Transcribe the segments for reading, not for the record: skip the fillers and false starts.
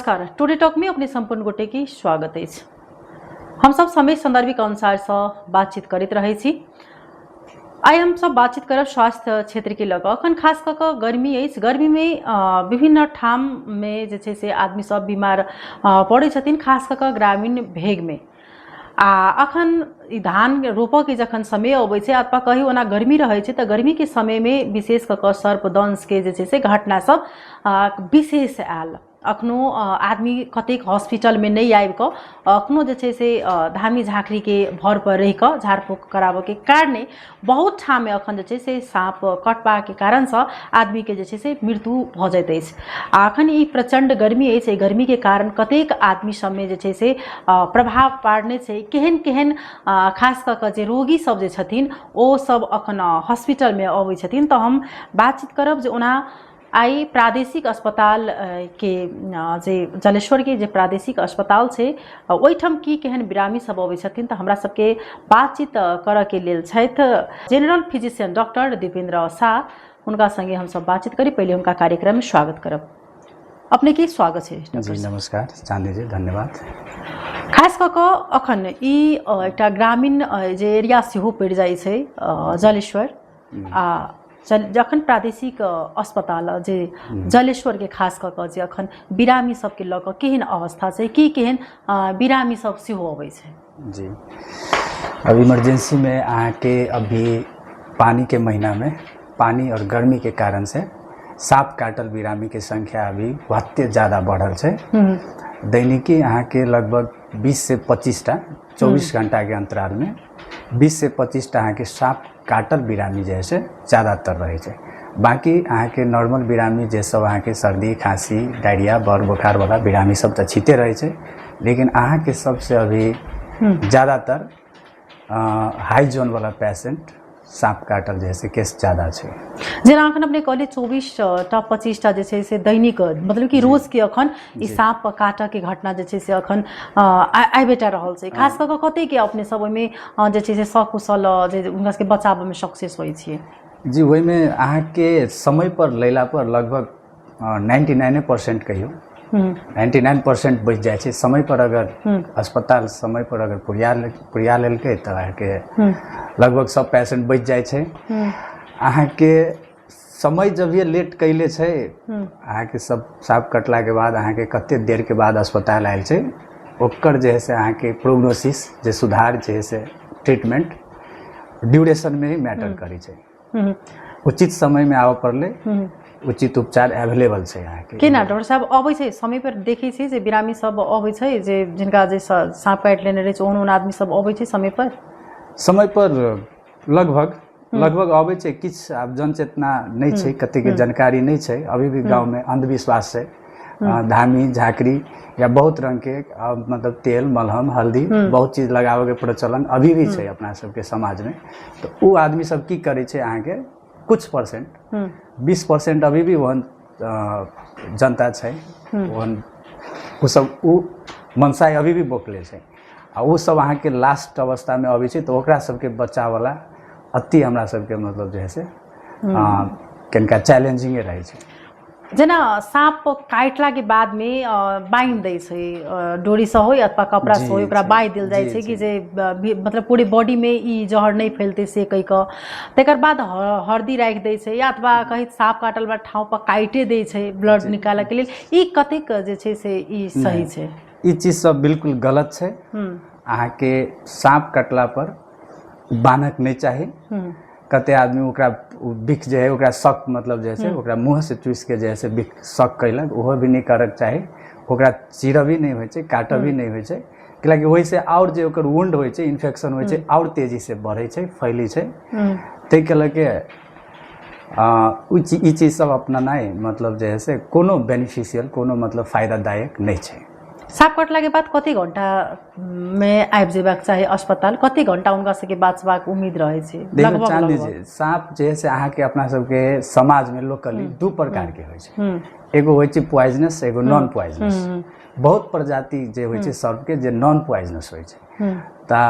नमस्कार, today talk में अपने संपूर्ण गोटे के स्वागत अछि। हम सब समय संदर्भिक अनुसार से बातचीत करैत रहै छी। आइ हम सब बातचीत करब स्वास्थ्य क्षेत्र के लऽ कऽ। अखन खास कऽ कऽ गर्मी अछि, गर्मी में विभिन्न ठाम में जे छै से आदमी सब बीमार पड़ै छथिन, खास कऽ कऽ ग्रामीण भेग में। आ अखन ई धान रोपऽके जखन समय अबै छै अथवा कही ओना गर्मी रहै छै, तऽ गर्मीके समयमे विशेष कऽ कऽ सर्पदंशके जे छै से घटना सब विशेष आयल। अखनो आदमी कतेक हॉस्पिटलमे नहि आबि कऽ अखनो जे छै से धामी झाँखरीके भरपर रहि कऽ झाड़ फूक कराबऽके कारणे बहुत ठाममे अखन जे छै से साँप कटबाके कारणसँ आदमीके जे छै से मृत्यु भऽ जाइत अछि। आ अखन ई प्रचण्ड गर्मी अछि, एहि गर्मीके कारण कतेक आदमी सबमे जे छै से प्रभाव पाड़ने छै, केहन केहन खास कऽ कऽ जे रोगी सब जे छथिन ओ सब अखन हॉस्पिटलमे अबै छथिन। तऽ हम बातचीत करब जे ओना आइ प्रादेशिक अस्पताल के जे जलेश्वरके जे प्रादेशिक अस्पताल छै ओहिठाम की केहन बिरामी सब अबै छथिन। तऽ हमरा सबके बातचीत करऽके लेल छथि general physician doctor Dipendra Shah, हुनका संगे हमसब बातचीत करी। पहिले हुनका कार्यक्रममे स्वागत करब। अपने के स्वागत छै डॉक्टर। जी नमस्कार चांदी जी, धन्यवाद। खास कऽ कऽ अखन ई एकटा ग्रामीण जे एरिया सेहो पड़ि जाइ छै जलेश्वर, आ जखन प्रादेशिक अस्पताल जे जलेश्वरके खास कऽ कऽ जे अखन बिरामी सबके लऽ कऽ केहन अवस्था छै, की केहन बिरामी सब सेहो अबै छै? जी, अब इमरजेंसी में अहाँके अभी पानी के महीना में पानी और गर्मी के कारण से साँप काटल बिरामी के संख्या अभी बहुते ज़्यादा बढ़ल छै। दैनिकी अहाँके लगभग 20 से 25 टा, 24 घंटा के अंतराल में 20 से 25 टा अहाँके साँप काटल बिरामी जे है से ज़्यादातर रहै छै। बाकी अहाँके नॉर्मल बिरामी जे सब अहाँके सर्दी खाँसी डायरिया बर बोखार वाला बिरामी सब तऽ छिते रहै छै, लेकिन अहाँके सबसे अभी ज़्यादातर हाई जोन वाला पेशेंट साँप काटल जे है से केस ज़्यादा छै। जेना अखन अपने कहलियै 24 टा 25 टा जे छै से दैनिक, मतलब कि रोजके अखन ई साँप काटऽके घटना जे छै से अखन आबिटा रहल छै। खास कऽ कऽ कतेकके अपने सब ओहिमे जे छै से सकुशल जे हुनका सबके बचाबऽमे सक्सेस होइ छियै? जी, ओहिमे अहाँके समय पर लैला पर लगभग 99% कहियौ, 99% बचि जाइ छै। समय पर अगर अस्पताल समय पर अगर पुरिया लेलकै तऽ अहाँके लगभग सब पेशेंट बचि जाइ छै। अहाँके समय जब ये लेट कैले छै, अहाँके सब साँप कटलाके बाद अहाँके कते देरके बाद अस्पताल आयल छै, ओकर जे है से अहाँके प्रोग्नोसिस जे सुधार जे है से ट्रीटमेंट ड्यूरेशनमे ही मैटर करै छै। उचित समयमे आबऽ पड़लै, उचित उपचार एवेलेबल छै अहाँके। केना डॉक्टर साहब अबै छै समय पर? देखै छी जे बिरामी सब अबै छै, जे जिनका जे साँप काटि लेने रहै छै, ओहन ओहन आदमी सब अबै छै समय पर? समय पर लगभग लगभग अबै छै। किछु आब जनचेतना नहि छै, कतेकके जानकारी नहि छै, अभी भी गाँवमे अंधविश्वास छै। धामी झाँकरी या बहुत रङ्गके मतलब तेल मलहम हल्दी बहुत चीज लगाबऽके प्रचलन अभी भी छै अपना सबके समाजमे। तऽ ओ आदमी सब की करै छै, अहाँके कुछ परसेंट, 20% अभी भी ओहन जनता छै, ओहन ओ सब ओ मनसाय अभी भी बोकले छै आ ओ सब अहाँके लास्ट अवस्थामे अबै छै। तऽ ओकरा सबके बचावला अति हमरा सबके मतलब जे है से कनिका चैलेंजिंगे रहै छै। जेना साँप काटलाके बादमे बान्हि दै छै, डोरीसँ होइ अथवा कपड़ासँ होइ, ओकरा बान्हि देल जाइ छै कि जे मतलब पूरे बॉडीमे ई जहर नहि फैलतै से कहि कऽ। तकर बाद हरदी राखि दै छै या अथवा कहीं साँप काटल बला ठाउँ पर काटिए दै छै ब्लड निकालऽके लेल। ई कतेक जे छै से ई सही छै? ई चीज सब बिल्कुल गलत छै। अहाँके साँप कटला पर बान्हक नहि चाही। कते आदमी ओकरा बिख जे है ओकरा शक मतलब जे है से ओकरा मुँह से चूसि के जे है से बिख शक कयलक, ओहो भी नहि करऽके चाही। ओकरा चीरऽ भी नहि होइ छै, काटऽ भी नहि होइ छै, कैलाकि ओहिसँ आओर जे ओकर वुंड होइ छै, इन्फेक्शन होइ छै, आओर तेजीसँ बढ़ै छै, फैलै छै। ताहिके लऽ के ई चीज सब अपनेनाइ मतलब जे है से कोनो बेनिफिशियल, कोनो मतलब फायदादायक नहि छै। साँप कटलाके बाद कते घंटामे आबि जेबाक चाही अस्पताल? कते घंटा हुनका सबके बाँचबाक उम्मीद रहै छै? देखियौ लगभग चांदी लगभग जी, साँप जे है से अहाँके अपना सबके समाजमे लोकली दू प्रकारके होइ छै। एगो होइ छै पॉइजनस, एगो नॉन पॉइजनस। बहुत प्रजाति जे होइ छै सर्पके जे नॉन पॉइजनस होइ छै, तऽ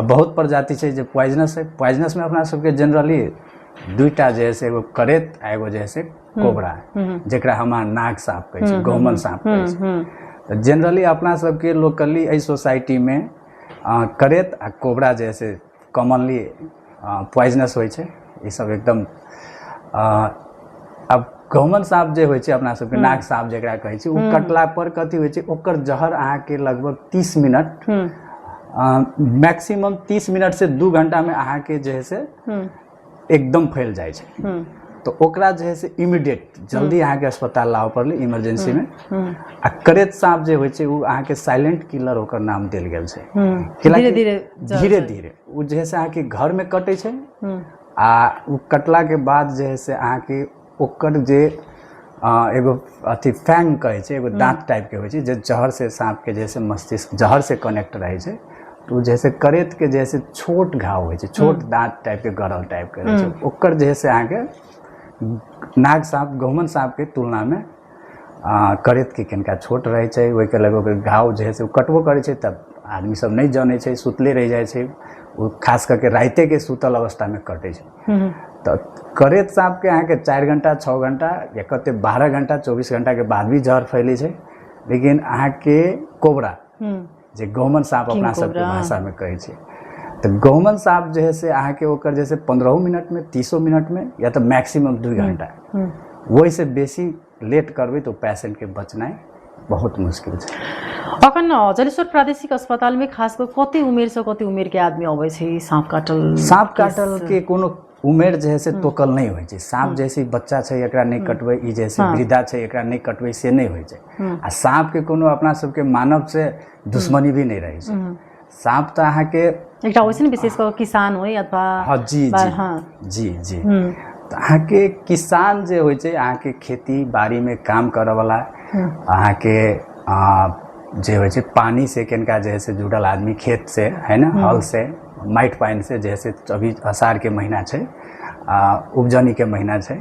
बहुत प्रजाति छै जे पॉइजनस है। पॉइजनसमे अपना सबके जनरली दुईटा जे है से एगो करेत आ एगो जे है से कोबरा, जेकरा हम अहाँ नाग साँप कहै छी, गहुमन साँप कहै छी। तऽ जेनरली अपना सबके लोकली एहि सोसाइटीमे करेत आ कोबरा जे है से कॉमनली पॉइजनस होइ छै। ई सब एकदम आब गहुमन साँप जे होइ छै अपना सबके नाग साँप जेकरा कहै छै, ओ कटला पर कथी होइ छै, ओकर जहर अहाँके लगभग 30 मिनट, मैक्सिमम 30 मिनट से 2 घंटा में अहाँके जे है से एकदम फैल जाइ छै। तऽ ओकरा जे है से इमीडिएट जल्दी अहाँके अस्पताल लाबऽ पड़लै इमरजेंसी में। आ करेत साँप जे होइ छै ओ अहाँके साइलेंट किलर ओकर नाम देल गेल छै। धीरे धीरे धीरे धीरे ओ जे है से अहाँके घर में कटै छै आ ओ कटला के बाद जे है से अहाँके ओकर जे एगो अथी फैंग कहै छै, एगो दाँत टाइपके होइ छै जे जहर से साँपके जे से मस्तिष्क जहर से कनेक्ट रहै छै। तऽ ओ जे है से करेतके जे है से छोट घाव होइ छै, छोट दाँत टाइपके गरल टाइपके रहै छै, ओकर जे है से अहाँके नाग साँप गहुमन साँपके तुलनामे करेतके कनिका छोट रहै छै। ओहिके लऽ कऽ ओकर घाव जे है से ओ कटबो करै छै तब आदमी सब नहि जनै छै, सुतले रहि जाइ छै। ओ खास करके रातिके सुतल अवस्थामे कटै छै। तऽ करेत साँपके अहाँके 4 घंटा 6 घंटा या कते 12 घंटा 24 घंटाके बाद भी जहर फैलै छै। लेकिन अहाँके कोबरा जे गहुमन साँप अपना सबके भाषामे कहै छै, तऽ गहुमन साँप जे है से अहाँके ओकर जे है 15 मिनटमे 30 मिनटमे या तऽ मैक्सिमम 2 घंटा, ओहिसँ बेसी लेट करबै तऽ ओ पेशेंटके बचनाइ बहुत मुश्किल छै। अखन जलेश्वर प्रादेशिक अस्पतालमे खास कऽ कते उमेर से कते उमेर के आदमी अबै छै साँप काटल? साँप काटल के कोनो उमेर जे है से तोकल नहि होइ छै। साँप जैसे बच्चा छै एकरा नहि कटबै, ई जैसे वृद्धा छै एकरा नहि कटबै, से नहि होइ छै। आ साँप के कोनो अपना सबके मानव से दुश्मनी भी नहि रहै छै। साँप तऽ अहाँके एकटा होइ छै ने, विशेष कऽ किसान होइ अथवा हँ जी जी जी जी। तऽ अहाँके किसान जे होइ छै, अहाँके खेती बाड़ीमे काम करऽवला, अहाँके जे होइ छै पानी से कनिका जे है से जुड़ल आदमी, खेत से है ने, हल से माटि पानि से जे है से, अभी अषाढ़के महीना छै, उपजनीके महीना छै,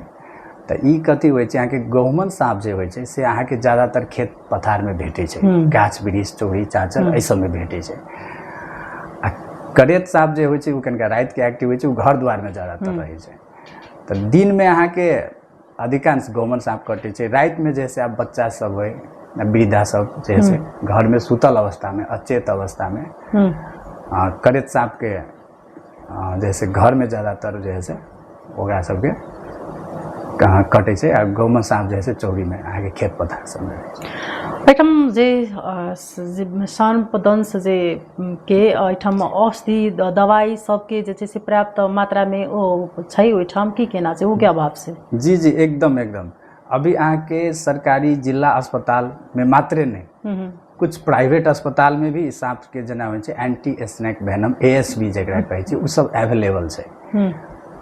तऽ ई कथी होइ छै अहाँके गहुमन साँप जे होइ छै से अहाँके ज्यादातर खेत पथारमे भेटै छै, गाछ वृक्ष चौरी चाँचर एहि सबमे भेटै छै। आ करेत साँप जे होइ छै ओ कनिका रातिके एक्टिव होइ छै, ओ घर दुआरमे ज्यादातर रहै छै। तऽ दिनमे अहाँके अधिकांश गहुमन साँप कटै छै। रातिमे जे है से आब बच्चा सब होइ वृद्धा सब जे है से घरमे सुतल अवस्थामे अचेत अवस्थामे करेत साँपके जे है से घरमे ज्यादातर जे है से ओकरा सबके कहाँ कटै छै। आ गहुमन साँप जे है से चौरीमे अहाँके खेत पथार सबमे रहै छै। एहिठाम जे सर्पदंश जे के एहिठाम औषधि दवाइ सबके जे छै से पर्याप्त मात्रामे ओ छै ओहिठाम की केना छै, ओके अभाव छै? जी जी एकदम एकदम। अभी अहाँके सरकारी जिला अस्पतालमे मात्रे नहि, कुछ प्राइवेट अस्पतालमे भी साँपके जेना होइ छै anti snake venom ASB जेकरा कहै छै, ओ सब एवेलेबल छै।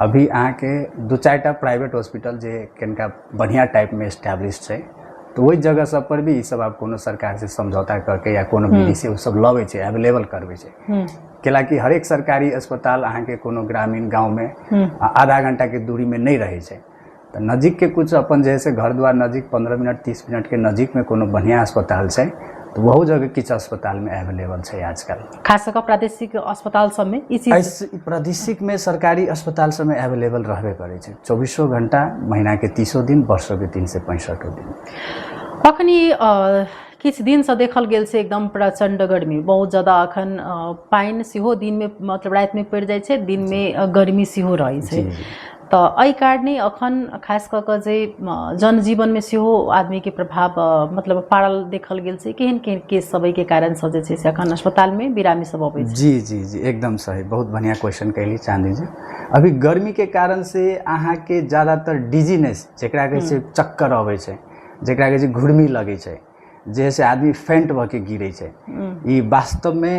अभी अहाँके 2-4 टा प्राइवेट हॉस्पिटल जे कनिका बढ़िआँ टाइपमे एस्टेब्लिश छै, तऽ ओहि जगह सब पर भी ई सब आब कोनो सरकारसँ समझौता करके या कोनो विधि से ओ सब लबै छै, एवेलेबल करबै छै। कैलाकि हरेक सरकारी अस्पताल अहाँके कोनो ग्रामीण गाँवमे आधा घंटाके दूरीमे नहि रहै छै। तऽ नजीकके कुछ अपन जे है से घर द्वार नजीक 15 मिनट 30 मिनटके नजीकमे कोनो बढ़िआँ अस्पताल छै तऽ ओहो जगह किछु अस्पतालमे एवेलेबल छै आजकल। खास कऽ प्रादेशिक अस्पताल सबमे ई चीज प्रादेशिकमे सरकारी अस्पताल सबमे एवेलेबल रहबे करै छै 24 घंटा, महीनाके 30 दिन, वर्षोके 365 दिन। अखनी किछु दिनसँ देखल गेल छै एकदम प्रचण्ड गर्मी, बहुत ज्यादा। अखन पानि सेहो दिनमे मतलब रातिमे पड़ि जाइ छै, दिनमे गर्मी सेहो रहै छै। तऽ एहि कारणे अखन खास कऽ कऽ जे जनजीवनमे सेहो आदमीके प्रभाव मतलब पारल देखल गेल छै। केहन केहन केस सब एहिके कारणसँ जे छै से अखन अस्पतालमे बिरामी सब अबै छै? जी जी जी एकदम सही, बहुत बढ़िआँ क्वेश्चन कैली चाँदी जी। अभी गर्मीके कारण से अहाँके ज्यादातर डिजीनेस जेकरा कहै छै चक्कर अबै छै, जेकरा कहै छै घुर्मी लगै छै, जे से आदमी फेंट भऽ के गिरै छै, ई वास्तवमे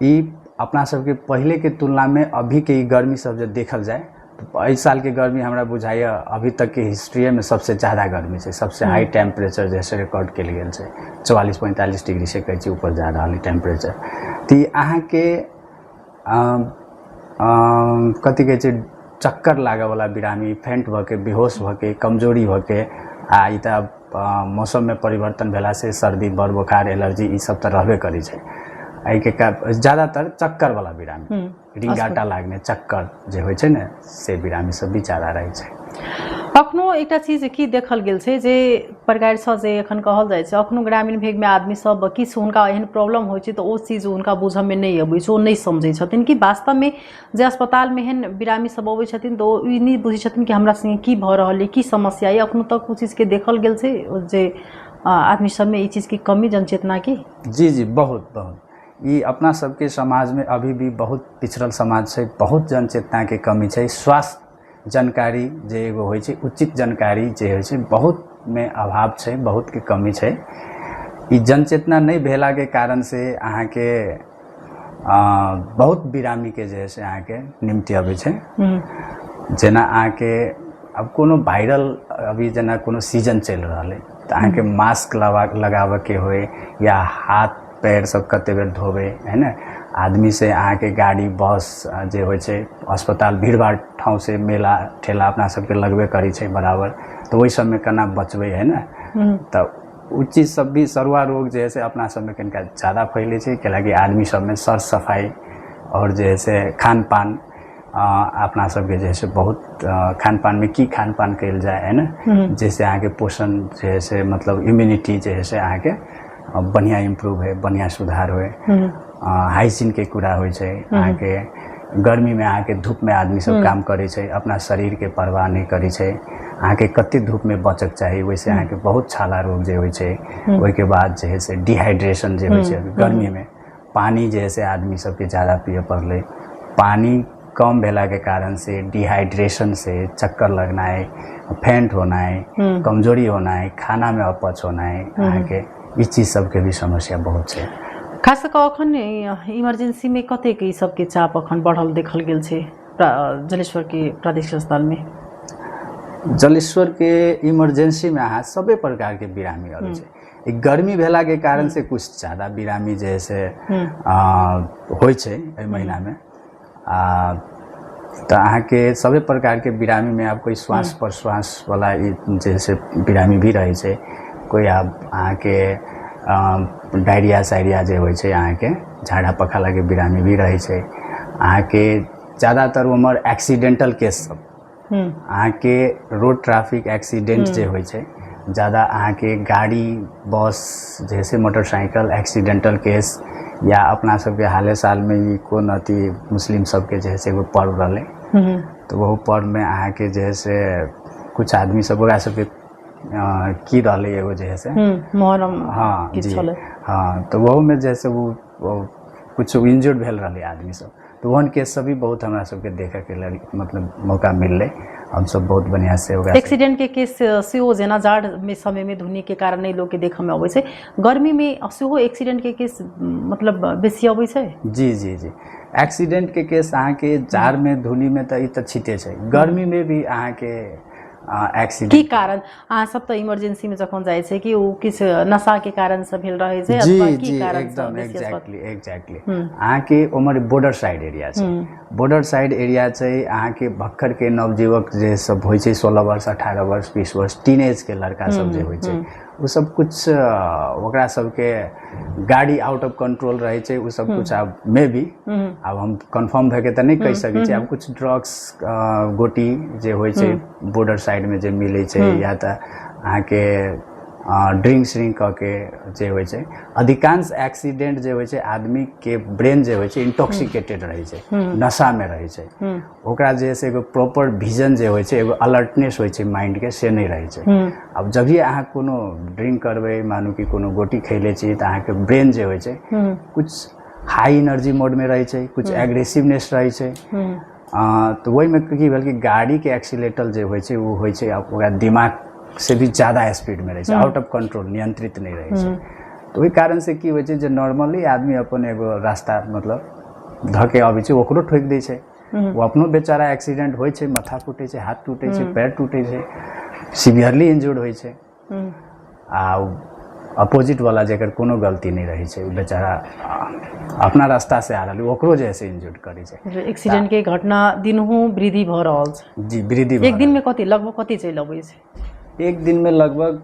ई अपना सबके पहिलेके तुलनामे अभीके ई गर्मी सब जे देखल जाय तऽ एहि सालके गर्मी हमरा बुझाइए अभी तकके हिस्ट्रीएमे सबसे ज्यादा गर्मी छै। सबसे हाई टेम्परेचर जे से रिकॉर्ड कयल गेल छै, 44-45 डिग्री से कहै छै ऊपर जा रहल है टेम्परेचर। तऽ ई अहाँके कथी कहै छै चक्कर लागऽवला बिरामी फेंट भऽ के बेहोश भऽ के कमजोरी भऽ के, आ ई तऽ मौसममे परिवर्तन भेलासँ सर्दी बर बोखार एलर्जी ई सब तऽ रहबे करै छै। एहिके ज्यादातर चक्कर वाला बिरामी, रिंगाटा लागने चक्कर जे होइ छै ने, से बिरामी सब भी ज्यादा रहै छै। अखनो एकटा चीज की देखल गेल छै जे प्रकारसँ जे एखन कहल जाइ छै, अखनो ग्रामीण भेगमे आदमी सब किछु हुनका एहन प्रॉब्लम होइ छै तऽ ओ चीज हुनका बुझऽमे नहि अबै छै, ओ नहि समझै छथिन कि वास्तवमे जे अस्पतालमे एहन बिरामी सब अबै छथिन तऽ ओ ई नहि बुझै छथिन कि हमरा संगे की भऽ रहल अइ, की समस्या अइ। अखनो तक ओ चीजके देखल गेल छै जे आदमी सबमे ई चीजके कमी जनचेतनाके? जी जी, बहुत बहुत। ई अपना सबके समाजमे अभी भी बहुत पिछड़ल समाज छै, बहुत जनचेतनाके कमी छै। स्वास्थ्य जानकारी जे एगो होइ छै, उचित जानकारी जे होइ छै, बहुतमे अभाव छै, बहुतके कमी छै। ई जनचेतना नहि भेलाके कारणसँ अहाँके बहुत बिरामीके जे है से अहाँके निमती अबै छै। जेना अहाँके आब कोनो वायरल अभी जेना कोनो सीजन चलि रहल अइ तऽ अहाँके मास्क लगाबऽके होइ या हाथ पैर सब कते बेर धोबै है ने। आदमी से अहाँके गाड़ी बस जे होइ छै, अस्पताल भीड़ भाड़ ठाउँ से मेला ठेला अपना सबके लगबे करै छै बराबर, तऽ ओहि सबमे केना बचबै है ने। तऽ ओ चीज सब भी सरुआ रोग जे है से अपना सबमे कनिका ज्यादा फैलै छै, कैलाकि आदमी सबमे सर सफाइ आओर जे है से खान पान अपना सबके जे है से बहुत खान पानमे की खान पान कयल जाय है ने, जैसे अहाँके पोषण जे है से मतलब इम्यूनिटी जे है से अहाँके बढ़िआँ इम्प्रूव होइ, बढ़िआँ सुधार होइ। हाइजीनके कुरा होइ छै। अहाँके गर्मीमे अहाँके धूपमे आदमी सब काम करै छै, अपना शरीरके परवाह नहि करै छै। अहाँके कते धूपमे बचक चाही, ओहिसँ अहाँके बहुत छाला रोग जे होइ छै। ओहिके बाद जे है से डिहाइड्रेशन जे होइ छै, गर्मीमे पानी जे है से आदमी सबके ज्यादा पिए पड़लै। पानी कम भेलाके कारण से डिहाइड्रेशन से चक्कर लगनाइ, फेंट होनाइ, कमजोरी होनाइ, खानामे अपच होनाइ, अहाँके ई चीज सबके भी समस्या बहुत छै। खास कऽ अखन इमरजेंसीमे कतेक ई सबके चाप अखन बढ़ल देखल गेल छै जलेश्वरके प्रादेशिक अस्पतालमे? जलेश्वरके इमरजेंसीमे अहाँ सभे प्रकारके बिरामी अबै छै। ई गर्मी भेलाके कारण से कुछ ज्यादा बिरामी जे है से होइ छै एहि महीनामे। तऽ अहाँके सभे प्रकारके बिरामीमे आब कोइ श्वास प्रश्वासवला ई जे है से बिरामी भी रहै छै, कोइ आब अहाँके डायरिया सायरिया जे होइ छै, अहाँके झाड़ा पखालाके बिरामी भी रहै छै। अहाँके ज्यादातर उमहर एक्सीडेंटल केस सब, अहाँके रोड ट्रैफिक एक्सीडेंट जे होइ छै ज्यादा, अहाँके गाड़ी बस जैसे मोटरसाइकिल एक्सीडेंटल केस, या अपना सबके हाले सालमे ई कोन अथी मुस्लिम सबके जे है से एगो पर्व रहलै, तऽ ओहू पर्वमे अहाँके जे है से कुछ आदमी सब ओकरा सबके की रहलै एगो जे है से मोहर्रम। हाँ। किछु जी। छलै। हाँ, तऽ ओहूमे जे है से ओ कुछ इंजर्ड भेल रहलै आदमी सब, तऽ ओहन केस सब भी बहुत हमरा सबके देखैके लेल मतलब मौका मिललै। हमसब बहुत बढ़िआँ से ओकरा एक्सीडेंट के केस सेहो जेना जाड़मे समयमे धुनीके कारण नहि लोकके देखऽमे अबै छै, गर्मीमे सेहो एक्सीडेंट के केस मतलब बेसी अबै छै? जी जी जी, एक्सीडेंटके केस अहाँके जाड़मे धुनीमे तऽ ई तऽ छिटे छै, गर्मीमे भी अहाँके की एक्सीडेंट। कारण? अहाँ सब तऽ इमरजेंसी में जखन जाइ छै कि ओ किछु नशा के कारण से भेल रहै छै जी। अथवा की जी। कारण से एकदम। बेसी अस्पताल? Exactly exactly. अहाँके उम्हर बॉर्डर साइड एरिया छै, बॉर्डर साइड एरिया छै। अहाँके भक्खरके नवयुवक जे सब होइ छै, 16 वर्ष, 18 वर्ष, 20 वर्ष, टीन एजके लड़का सब जे होइ छै, ओ सब कुछ ओकरा सबके गाड़ी आउट ऑफ कंट्रोल रहै छै। ओ सब कुछ आब मे बी, आब हम कन्फर्म भए के तऽ नहि कहि सकै छी, आब कुछ ड्रग्स गोटी जे होइ छै बॉर्डर साइडमे जे मिलै छै, या तऽ अहाँके ड्रिंक श्रिंक कऽ के जे होइ छै। अधिकांश एक्सीडेंट जे होइ छै, आदमीके ब्रेन जे होइ छै इंटॉक्सिकेटेड रहै छै, नशामे रहै छै। ओकरा जे है से एगो प्रॉपर विजन जे होइ छै, एगो अलर्टनेस होइ छै माइंडके, से नहि रहै छै। आब जब भी अहाँ कोनो ड्रिंक करबै, मानू कि कोनो गोटी खैले छी, तऽ अहाँके ब्रेन जे होइ छै कुछ हाई एनर्जी मोडमे रहै छै, कुछ एग्रेसिवनेस रहै छै। तऽ ओहिमे की भेल कि गाड़ीके एक्सीलेटर जे होइ छै ओ होइ छै, आब ओकरा दिमाग से भी ज्यादा स्पीडमे रहै छै, आउट ऑफ कंट्रोल, नियंत्रित नहि रहै छै। तऽ ओहि कारणसँ की होइ छै जे नॉर्मली आदमी अपन एगो रास्ता मतलब धऽ के अबै छै, ओकरो ठोकि दै छै, ओ अपनो बेचारा एक्सीडेंट होइ छै, माथा फूटै छै, हाथ टूटै छै, पैर टूटै छै, सिवियरली इंजर्ड होइ छै। आ अपोजिट वाला जेकर कोनो गलती नहि रहै छै, ओ बेचारा अपना रास्ता से आ रहल, ओकरो जे है से इंजर्ड करै छै। एक्सीडेंट के घटना दिनहुँ वृद्धि भऽ रहल छै। जी, वृद्धि भऽ एक दिनमे कति, लगभग कति चलि अबै छै? एक दिनमे लगभग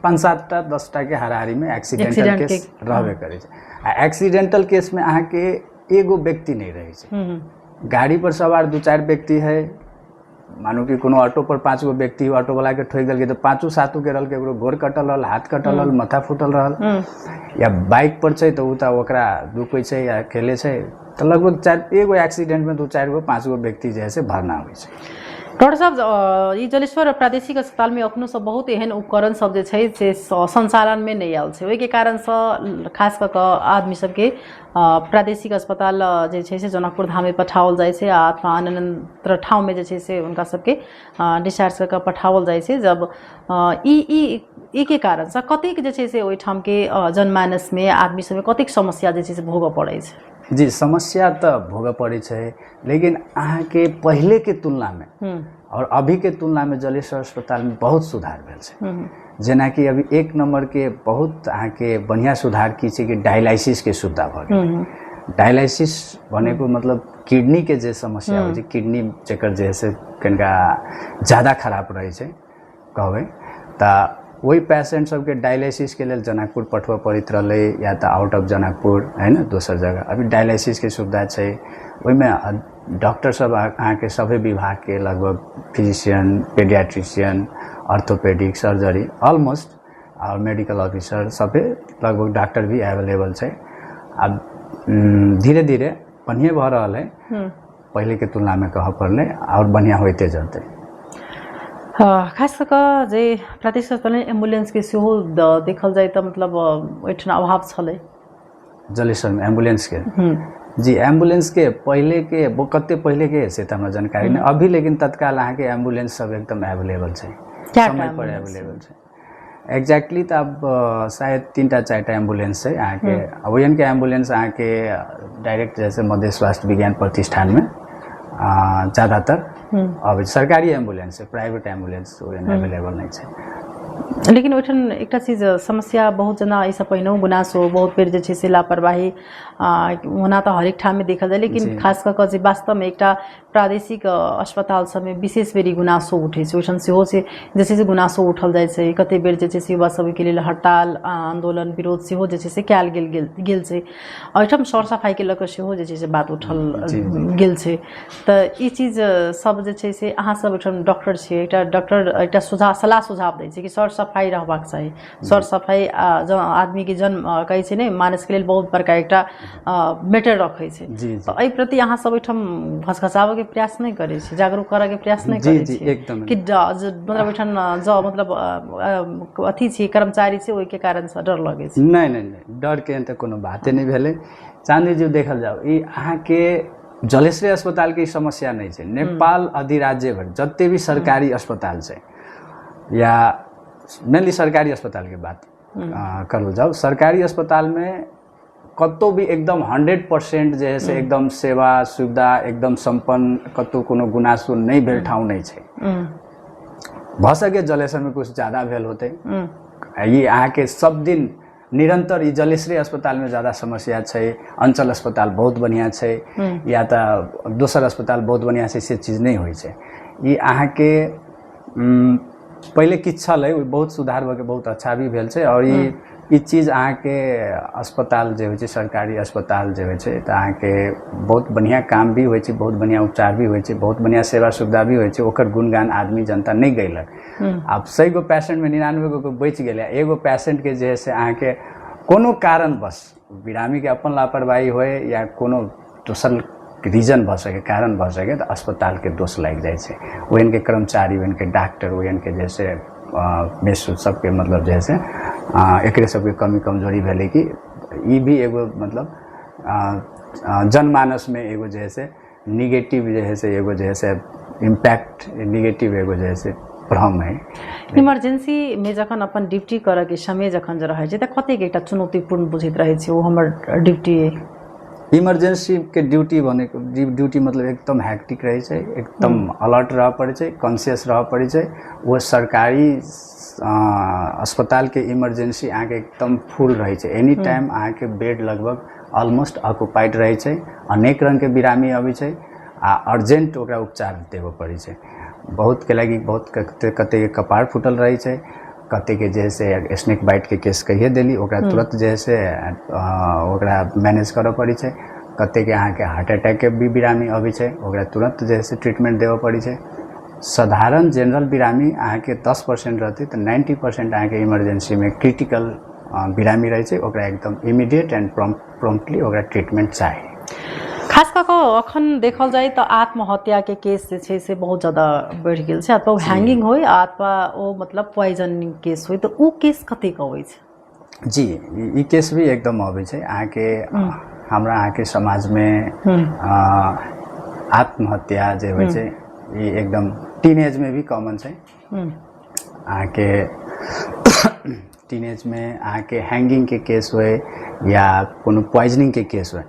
5-7 टा 10 टा के हाराहारी में एक्सीडेंटल केस रहबे करै छै। आ एक्सीडेंटल केस में अहाँके एगो व्यक्ति नहि रहै छै, गाड़ी पर सवार 2-4 व्यक्ति है। मानू कि कोनो ऑटो पर 5 गो व्यक्ति, ऑटो वाला के ठोकि देलकै तऽ 5-7 के रहल, केकरो गोर कटल रहल, हाथ कटल रहल, माथा फूटल रहल, या बाइक पर छै तऽ ओ तऽ ओकरा रुकै छै या खेले छै, तऽ लगभग 4 एगो एक्सीडेंट में 2-4 गो 5 गो व्यक्ति जे है से भरना होइ छै। डॉक्टर साहब, ई जलेश्वर प्रादेशिक अस्पताल में अखनो सब बहुत एहन उपकरण सब जे छै से संचालन में नहि आयल छै, ओहिके कारणसँ खास कऽ कऽ आदमी सबके प्रादेशिक अस्पताल जे छै से जनकपुर धाममे पठाओल जाइ छै आ अथवा अन्य अन्य ठाउँमे जे छै से हुनका सबके डिस्चार्ज कऽ कऽ पठाओल जाइ छै। जब ई ई ई के कारणसँ कतेक जे छै से ओहिठामके जनमानसमे आदमी सबमे कतेक समस्या जे छै से भोगऽ पड़ै छै? जी, समस्या तऽ भोगऽ पड़ै छै, लेकिन अहाँके पहिलेके तुलनामे और अभीके तुलनामे जलेश्वर अस्पतालमे बहुत सुधार भेल छै। जेनाकि अभी 1 नंबरके बहुत अहाँके बढ़िआँ सुधार की छै कि डायलाइसिसके सुविधा भऽ गेल। डायलाइसिस भनेको मतलब किडनीके जे समस्या होइ छै, किडनी जकर जे है से कनिका ज्यादा खराब रहै छै कहबै तऽ ओहि पेशेंट सबके डायलिसिसके लेल जनकपुर पठबऽ पड़ैत रहलै या तऽ आउट ऑफ जनकपुर है ने दोसर जगह। अभी डायलिसिसके सुविधा छै, ओहिमे डॉक्टर सब अहाँके सभे विभागके लगभग physician, paediatrician, orthopaedic, surgery almost और मेडिकल ऑफिसर सभे लगभग डॉक्टर भी एवेलेबल छै। आब धीरे धीरे बढ़िएँ भऽ रहल है, पहिलेके तुलनामे कहऽ पड़लै और बढ़िआँ होइते जेतै। खास कऽ कऽ जे प्रादेशिक अस्पतालमे एम्बुलेंसके सेहो देखल जाय तऽ मतलब ओहिठिना अभाव छलै जलेश्वरमे एम्बुलेंसके। जी, एम्बुलेंसके पहिलेके कते पहिलेके से तऽ हमरा जानकारी नहि अभी, लेकिन तत्काल अहाँके एम्बुलेंस सब एकदम एवेलेबल छै, समय पर एवेलेबल छै। एग्जैक्टली तऽ आब शायद 3-4 टा एम्बुलेंस छै अहाँके। ओहनके एम्बुलेंस अहाँके डायरेक्ट जैसे मध्य स्वास्थ्य विज्ञान प्रतिष्ठानमे ज़्यादातर अबै छै। सरकारी एम्बुलेंस छै, प्राइवेट एम्बुलेंस ओहन एवेलेबल नहि छै। लेकिन ओहिठाम एकटा चीज समस्या बहुत जेना एहिसँ पहिनहुँ गुनासो बहुत बेर जे छै से लापरवाही ओना तऽ हरेक ठाममे देखल जाय, लेकिन खास कऽ कऽ जे वास्तवमे एकटा प्रादेशिक अस्पताल सबमे विशेष बेरी गुनासो उठै छै, ओहिठाम सेहो छै जे छै से गुनासो उठल जाइ छै। कतेक बेर जे छै से युवा सबके लेल हड़ताल, आन्दोलन, विरोध सेहो जे छै से कयल गेल गेल गेल छै। एहिठाम सर सफाइके लऽ कऽ सेहो जे छै से बात उठल गेल छै। तऽ ई चीज सब जे छै से अहाँ सब ओहिठाम डॉक्टर छियै, एकटा डॉक्टर एकटा सुझाव सलाह सुझाव दै छै कि सर सफाइ रहबाक चाही। सर सफाइ जँ आदमीके जन्म कहै छै ने मानसके लेल बहुत बड़का एकटा मैटर रखै छै, तऽ एहि प्रति अहाँ सब ओहिठाम घसघसाबऽके प्रयास नहि करै छी, जागरूक करऽके प्रयास नहि करै छी कि मतलब ओहिठाम जँ मतलब अथी छी कर्मचारी छी ओहिके कारणसँ डर लगै छै? नहि नहि नहि, डरके एहन तऽ कोनो बाते नहि भेलै। चाँदी जी, देखल जाउ ई अहाँके जलेश्वरी अस्पतालके ई समस्या नहि छै, नेपाल अधिराज्य भरि जते भी सरकारी अस्पताल छै या मेनली सरकारी अस्पतालके बात करल जाउ, सरकारी अस्पतालमे कतौ भी एकदम 100% जे है से एकदम सेवा सुविधा एकदम सम्पन्न, कतौ कोनो गुनासो नहि भेल ठाउँ नहि छै। भऽ सके जलेश्वरमे कुछ ज्यादा भेल होतै। ई अहाँके सब दिन निरन्तर ई जलेश्वरी अस्पतालमे ज्यादा समस्या छै, अञ्चल अस्पताल बहुत बढ़िआँ छै या तऽ दोसर अस्पताल बहुत बढ़िआँ छै, से चीज नहि होइ छै। ई अहाँके पहिले किछु छलै, ओ बहुत सुधार भऽ के बहुत अच्छा भी भेल छै। और ई चीज अहाँके अस्पताल जे होइ छै, सरकारी अस्पताल जे होइ छै, तऽ अहाँके बहुत बढ़िआँ काम भी होइ छै, बहुत बढ़िआँ उपचार भी होइ छै, बहुत बढ़िआँ सेवा सुविधा भी होइ छै। ओकर गुणगान आदमी जनता नहि गैलक। आब 100 गो पेशेंटमे 99 गो बचि गेलै, एगो पेशेंटके जे है से अहाँके कोनो कारणवश बिरामीके अपन लापरवाही होइ या कोनो दोसर रीजन भऽ सकै, कारण भऽ सकै, तऽ अस्पतालके दोष लागि जाइ छै। ओहनके कर्मचारी, ओहनके डॉक्टर, ओहनके जे से मेस सबके मतलब जे है से एकरे सबके कमी कमजोरी भेलै कि ई भी एगो मतलब जनमानसमे एगो जे है से निगेटिव जे है से एगो जे है से इम्पैक्ट निगेटिव एगो जे है से भ्रम है। इमरजेंसी में जखन अपन ड्यूटी करऽके समय जखन जे रहै छै तऽ कतेक एकटा चुनौतीपूर्ण बुझैत रहै छै ओ हमर ड्यूटी? इमरजेंसी के ड्यूटी भनेको ड्यूटी मतलब एकदम हैक्टिक रहै छै, एकदम अलर्ट रहऽ पड़ै छै, कॉन्शियस रहऽ पड़ै छै। ओ सरकारी अस्पतालके इमरजेंसी अहाँके एकदम फुल रहै छै, एनी टाइम अहाँके बेड लगभग ऑलमोस्ट ऑक्युपाइड रहै छै। अनेक रङ्गके बिरामी अबै छै आ अर्जेंट ओकरा उपचार देबऽ पड़ै छै। बहुत के लागि बहुत कते कतेके कपार फूटल रहै छै, कतेके जे है से स्नेक बाइटके केस कहिए देली, ओकरा तुरंत जे है से ओकरा मैनेज करऽ पड़ै छै। कतेके अहाँके हार्ट अटैकके भी बिरामी अबै छै, ओकरा तुरंत जे है से ट्रीटमेंट देबऽ पड़ै छै। साधारण जनरल बिरामी अहाँके 10% रहतै तऽ 90% अहाँके इमरजेंसीमे क्रिटिकल बिरामी रहै छै, ओकरा एकदम इमीडिएट एंड प्रॉम्प्टली ओकरा ट्रीटमेंट चाही। खास कऽ कऽ अखन देखल जाय तऽ आत्महत्याके केस जे छै से बहुत ज्यादा बढ़ि गेल छै, अथवा हैंगिंग होइ अथवा ओ मतलब पॉइजनिंग केस होइ, तऽ ओ केस कतेक अबै छै? जी, ई केस भी एकदम अबै छै। अहाँके हमरा अहाँके समाजमे आत्महत्या जे होइ छै ई एकदम टीन एजमे भी कॉमन छै। अहाँके टीन एजमे अहाँके हैंगिंगके केस होइ या कोनो पॉइजनिंगके केस होइ,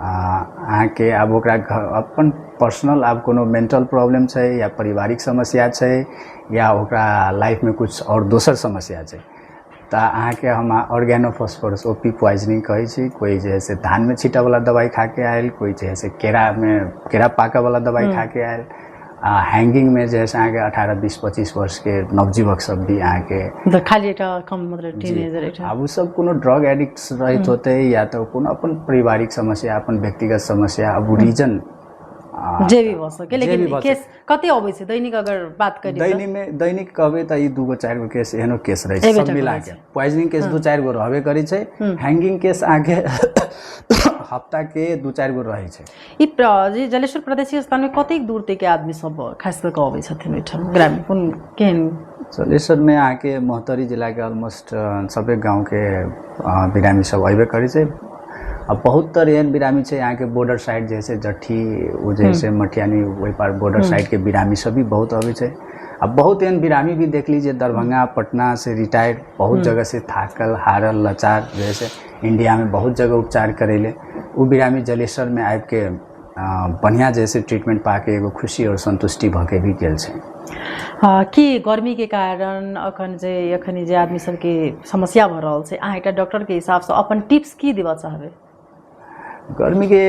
अहाँके आब ओकरा अपन पर्सनल आब कोनो मेंटल प्रॉब्लम छै या पारिवारिक समस्या छै या ओकरा लाइफमे कुछ आओर दोसर समस्या छै, तऽ अहाँके हम ऑर्गेनोफॉस्फोरस ओपी पॉइजनिंग कहै छी। कोइ जे है से धानमे छींटऽवला दवाइ खाके आयल, कोइ जे है से केरामे केरा पाकऽवला दवाइ खाके आयल। आ हैंगिंगमे जे है से अहाँके 18, 20, 25 वर्षके नवयुवक सब भी अहाँके खाली एकटा कम मतलब टीनेजर एकटा आब ओ सब कोनो ड्रग एडिक्ट रहैत होतै या तऽ कोनो अपन पारिवारिक समस्या, अपन व्यक्तिगत समस्या, अब ओ रीजन जे भी भऽ सके, लेकिन केस कते अबै छै दैनिक अगर बात करी? दैनिकमे दैनिक कहबै तऽ ई 2 गो 4 गो केस एहनो केस रहै छै, सब मिला के पॉइजनिंग केस 2 4 गो रहबे करै छै। हैंगिंग केस अहाँके हफ्ताके 2 4 गो रहै छै। ई जे जलेश्वर प्रादेशिक स्थानमे कतेक दूर तक आदमी सब खास कऽ कऽ अबै छथिन ओहिठाम ग्रामीण कोन केहन? जलेश्वरमे अहाँके महोत्तरी जिलाके ऑलमोस्ट सभे गाँवके बिरामी सब अयबे करै छै। आ बहुत तर एहन बिरामी छै अहाँके बॉर्डर साइड जे है जट्ठी ओ जे है मटियानी ओहि पार बॉर्डर साइडके बिरामी सब भी बहुत अबै छै। आ बहुत एहन बिरामी भी देखली जे दरभंगा पटना से रिटायर्ड बहुत जगह से थाकल हारल लाचार जे है से इंडियामे बहुत जगह उपचार करैले ओ बिरामी जलेश्वरमे आबिके बढ़िआँ जे है ट्रीटमेंट पाके एगो खुशी और संतुष्टि भऽ के भी गेल छै। की गर्मीके कारण अखन जे आदमी सबके समस्या भऽ रहल छै, अहाँ एकटा डॉक्टरके हिसाबसँ अपन टिप्स की देबऽ चाहबै? गर्मीके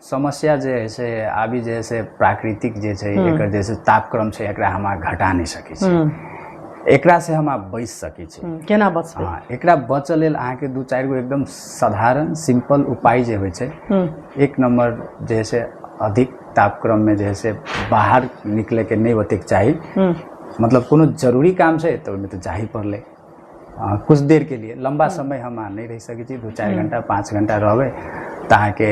समस्या जे है से अभी जे है से प्राकृतिक जे छै एकर जे तापक्रम छै एकरा हम घटा नहि सकै छी, एकरा से हम बचि सकै छी। केना बचबै? एकरा बचऽ लेल अहाँके 2 4 गो एकदम साधारण सिंपल उपाय जे होइ छै। एक नंबर जे है से अधिक तापक्रममे जे है से बाहर निकलैके नहि ओतेक चाही, मतलब कोनो जरूरी काम छै तऽ ओहिमे तऽ जाही पड़लै कुछ देर के लिए, लंबा समय हम नहि रहि सकै छी। 2 4 घंटा 5 घंटा रहबै तऽ अहाँके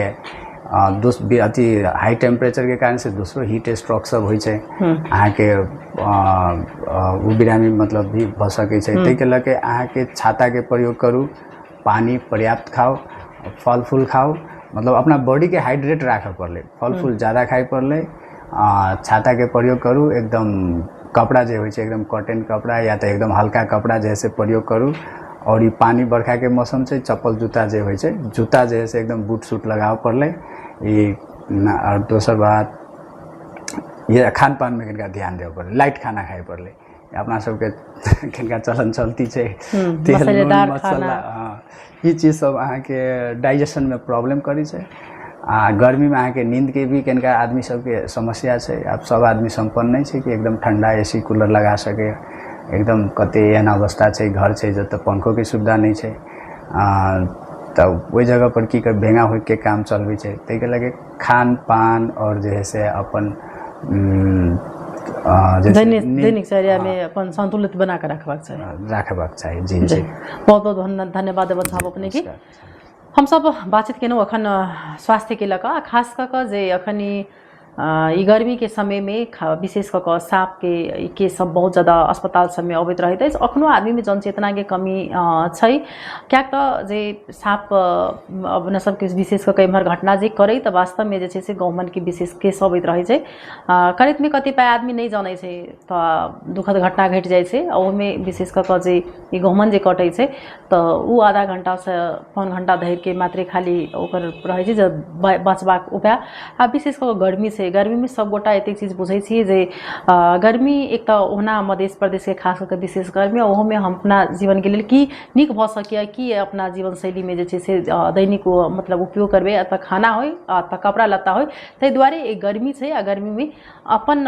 अथी हाई टेम्परेचरके कारण से दोसरो हीट स्ट्रोक सब होइ छै, अहाँके ओ बिरामी मतलब भी भऽ सकै छै। ताहिके लऽ के अहाँके छाताके प्रयोग करू, पानी पर्याप्त खाउ, फल फूल खाउ, मतलब अपना बॉडीके हाइड्रेट राखऽ पड़लै, फल फूल ज़्यादा खाइ पड़लै, छाताके प्रयोग करू, एकदम कपड़ा जे होइ छै एकदम कॉटन कपड़ा या तऽ एकदम हल्का कपड़ा जे है से प्रयोग करू। और ई पानी बरखाके मौसम छै, चप्पल जूता जे होइ छै जूता जे है से एकदम बूट सूट लगाबऽ पड़लै ई। आओर दोसर बात ये खान पानमे कनिका ध्यान देबऽ पड़लै, लाइट खाना खाइ पड़लै। अपना सबके कनिका चलन चलती छै तेल नून मसाला, ई चीज सब अहाँके डाइजेशनमे प्रॉब्लम करै छै। आ गर्मीमे अहाँके नींदके भी कनिका आदमी सबके समस्या छै। आब सब आदमी सम्पन्न नहि छै कि एकदम ठण्डा एसी कूलर लगा सके, एकदम कते एहन अवस्था छै घर छै जतऽ पंखोके सुविधा नहि छै, तऽ ओहि जगह पर की कर भेंगा होइके काम चलबै छै। ताहिके लऽ के खान पान और जे है से अपन दैनिक चर्यामे अपन संतुलित बना के रखबाक चाही, रखबाक चाही। जी जी, बहुत बहुत धन्यवाद देबऽ चाहब अपने की। हमसब बातचीत केलहुँ अखन स्वास्थ्यके लऽ कऽ, खास कऽ कऽ जे अखन ई गर्मीके समयमे विशेष कऽ कऽ साँपके केस सब बहुत ज्यादा अस्पताल सबमे अबैत रहैत अछि। अखनो आदमीमे जनचेतनाके कमी छै, किएक तऽ जे साँप अपना सबके विशेष कऽ कऽ एम्हर घटना जे करै तऽ वास्तवमे जे छै से गहुमनके विशेष केस अबैत रहै छै। करैतमे कतिपय आदमी नहि जनै छै तऽ दुखद घटना घटि जाइ छै। ओहिमे विशेष कऽ कऽ जे ई गहुमन जे कटै छै तऽ ओ आधा घण्टासँ पौन घण्टा धरिके मात्रे खाली ओकर रहै छै जे बचबाक उपाय। आ विशेष कऽ कऽ गर्मी छै, छै। गर्मीमे सभगोटा एतेक चीज बुझै छियै जे गर्मी एक तऽ ओहुना मध्य प्रदेशके खास कऽ कऽ विशेष गर्मी, ओहोमे हम अपना जीवनके लेल की नीक भऽ सकैए, की अपना जीवनशैलीमे जे छै से दैनिक मतलब उपयोग करबै, अथवा खाना होइ अथवा कपड़ा लत्ता होइ, ताहि दुआरे ई गर्मी छै। आ गर्मीमे अपन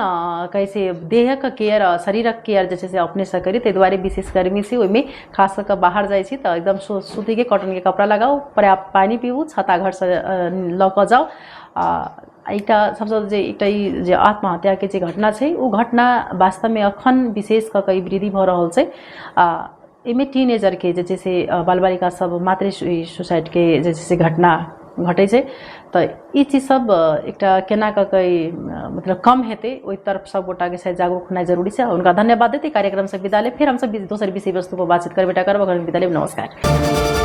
कहै छै देहक केयर, शरीरक केयर जे छै से अपनेसँ करी, ताहि दुआरे विशेष गर्मी छै। ओहिमे खास कऽ कऽ बाहर जाइ छी तऽ एकदम सूतीके कॉटनके कपड़ा लगाउ, पर्याप्त पानि पीबू, छत्ता घरसँ लऽ कऽ जाउ। आ एकटा सबसँ जे एकटा ई जे आत्महत्याके जे घटना छै, ओ घटना वास्तवमे अखन विशेष कऽ कऽ ई वृद्धि भऽ रहल छै। आ एहिमे टीनेजरके जे छै से बाल बालिका सब मात्रे सुसाइडके जे छै से घटना घटै छै। तऽ ई चीज सब एकटा केना कऽ कऽ ई मतलब कम हेतै, ओहि तरफ सब गोटाके शायद जागरूक होनाइ जरूरी छै। हुनका धन्यवाद दैत कार्यक्रमसँ विदा लेब। फेर हमसब दोसर विषय वस्तु पर बातचीत करबे टा करब। अखन विदा लेब, नमस्कार।